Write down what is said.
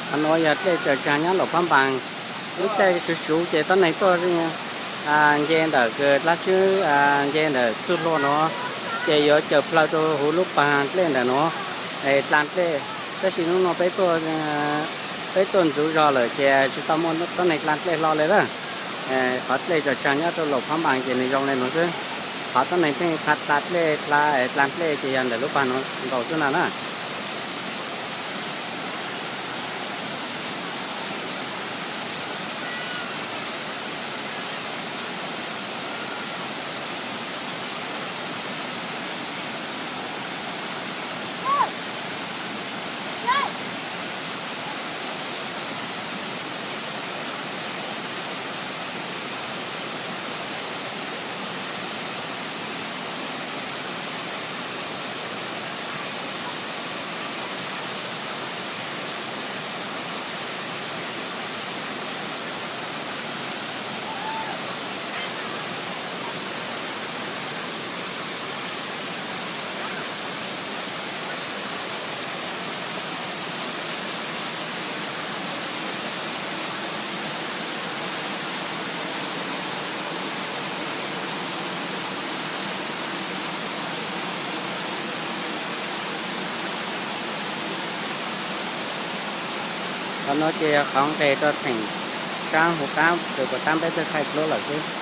Qhov nuav yog dlej Tsaws Tsaag nyob Luam Phab Npaas. Lub caij suv suv ces tuab neeg tuaj nce ntawm kws dlaab swb, nce ntawm txuj hlua nuav, ces yuav caws plhaw rua huv lub paag dlej ntawm nuav, dlaa dlej. Tab sis nub nua peb tuaj ntxuv zog lawm ces tsi tau muaj tuab neeg dlaa dlej hlo le lawm. Qhov dlej Tsaws Tsaag nyob rua Luam Phab Npaas ces nwg zoo le nuav xwb. Qhov tuab neeg pheej dlaa dlej, dlaa dlej ces yog ntawm lub paag nuav nkaus xwb na na. Qhov nuav ces yog qhov nqeg rua theem saab huv qaab kws puas taab peb txhaj thaij dluab lawm xwb.